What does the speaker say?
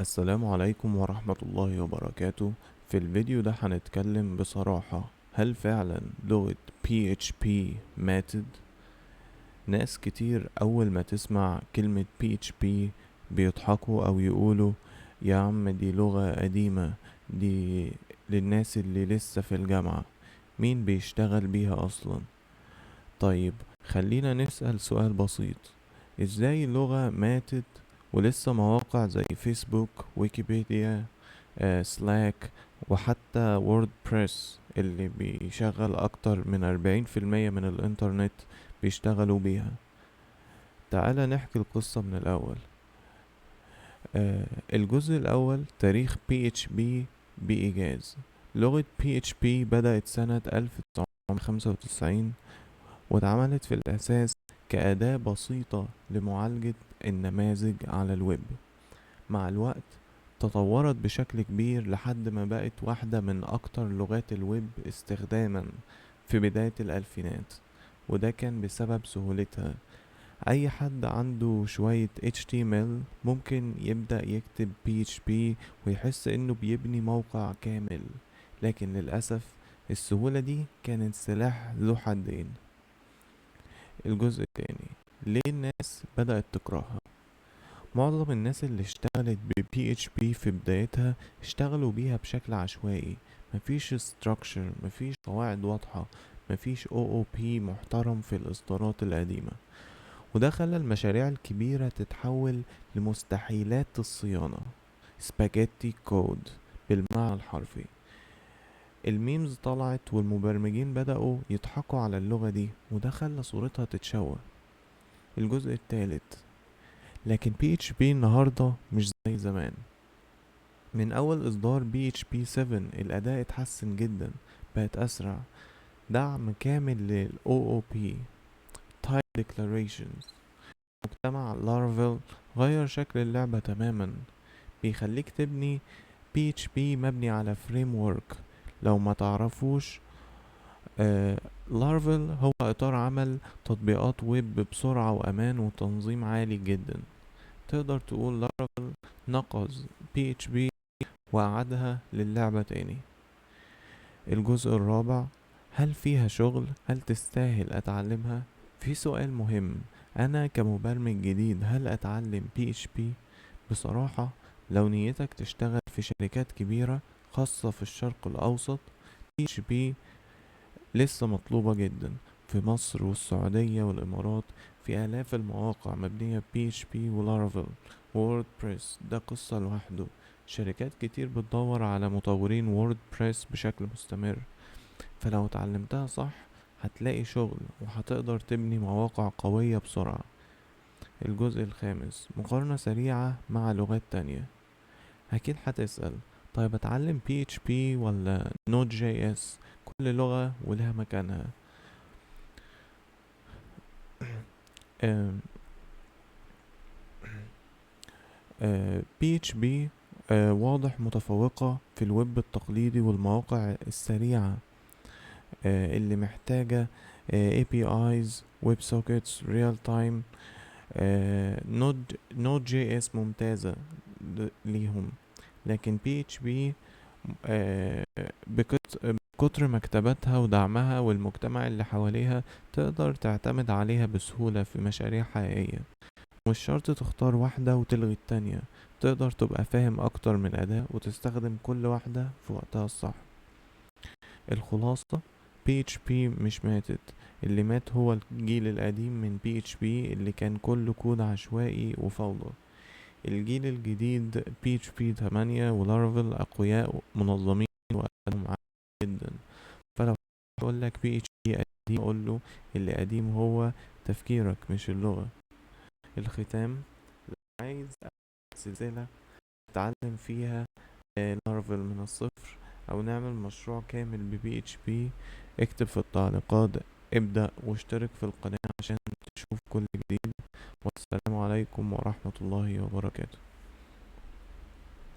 السلام عليكم ورحمة الله وبركاته. في الفيديو ده هنتكلم بصراحة، هل فعلا لغة PHP ماتت؟ ناس كتير أول ما تسمع كلمة PHP بيضحكوا أو يقولوا يا عم دي لغة قديمة، دي للناس اللي لسه في الجامعة، مين بيشتغل بيها أصلا؟ طيب خلينا نسأل سؤال بسيط: ازاي لغة ماتت ولسه مواقع زي فيسبوك، ويكيبيديا، Slack، وحتى WordPress اللي بيشغل أكتر من 40% من الإنترنت بيشتغلوا بيها؟ تعالى نحكي القصة من الأول. الجزء الأول: تاريخ PHP بإيجاز. لغة PHP بدأت سنة 1995 واتعملت في الأساس كأداة بسيطة لمعالجة النماذج على الويب. مع الوقت تطورت بشكل كبير لحد ما بقت واحدة من أكتر لغات الويب استخداما في بداية الألفينات، وده كان بسبب سهولتها. أي حد عنده شوية HTML ممكن يبدأ يكتب PHP ويحس إنه بيبني موقع كامل. لكن للأسف السهولة دي كانت سلاح ذو حدين. الجزء التاني: ليه الناس بدأت تكرهها؟ معظم الناس اللي اشتغلت ب PHP في بدايتها اشتغلوا بيها بشكل عشوائي. مفيش structure، مفيش قواعد واضحة، مفيش OOP محترم في الإصدارات القديمة، وده خلى المشاريع الكبيرة تتحول لمستحيلات الصيانة، spaghetti code بالمعنى الحرفي. ال memes طلعت والمبرمجين بدأوا يضحكوا على اللغة دي، وده خلى صورتها تتشوه. الجزء الثالث: لكن PHP النهاردة مش زي زمان. من أول إصدار PHP 7 الأداء اتحسن جدا، بقت أسرع، دعم كامل لل OOP، Type Declarations. مجتمع Laravel غير شكل اللعبة تماما، بيخليك تبني PHP مبني على framework. لو ما تعرفوش، Laravel هو إطار عمل تطبيقات ويب بسرعة وأمان وتنظيم عالي جدا. تقدر تقول Laravel نقذ PHP وأعادها للعبة تاني. الجزء الرابع: هل فيها شغل؟ هل تستاهل أتعلمها؟ في سؤال مهم: أنا كمبرمج جديد هل أتعلم PHP؟ بصراحة لو نيتك تشتغل في شركات كبيرة، خاصة في الشرق الأوسط، PHP لسه مطلوبة جدا. في مصر والسعودية والإمارات في آلاف المواقع مبنية PHP و Laravel. WordPress ده قصة لوحده، شركات كتير بتدور على مطورين WordPress بشكل مستمر. فلو اتعلمتها صح هتلاقي شغل وهتقدر تبني مواقع قوية بسرعة. الجزء الخامس: مقارنة سريعة مع لغات تانية. أكيد هتسأل: طيب أتعلم PHP ولا Node.js؟ كل لغة ولها مكانها. PHP واضح متفوقة في الويب التقليدي والمواقع السريعة اللي محتاجة APIs، WebSockets، real time. Node JS ممتازة ليهم، لكن PHP بكتر مكتباتها ودعمها والمجتمع اللي حواليها تقدر تعتمد عليها بسهولة في مشاريع حقيقية. مش شرط تختار واحدة وتلغي التانية، تقدر تبقى فاهم أكتر من أداة وتستخدم كل واحدة في وقتها الصح. الخلاصة: PHP مش ماتت، اللي مات هو الجيل القديم من PHP اللي كان كله كود عشوائي وفوضى. الجيل الجديد PHP 8 و Laravel أقوياء، منظمين، وأدائهم عالي جدا. فلو أقول لك PHP قديم، أقول له اللي قديم هو تفكيرك مش اللغة. الختام: لو عايز سلسلة تتعلم فيها Laravel من الصفر أو نعمل مشروع كامل ب PHP، اكتب في التعليقات ابدأ، واشترك في القناة عشان تشوف كل جديد. والسلام عليكم ورحمة الله وبركاته.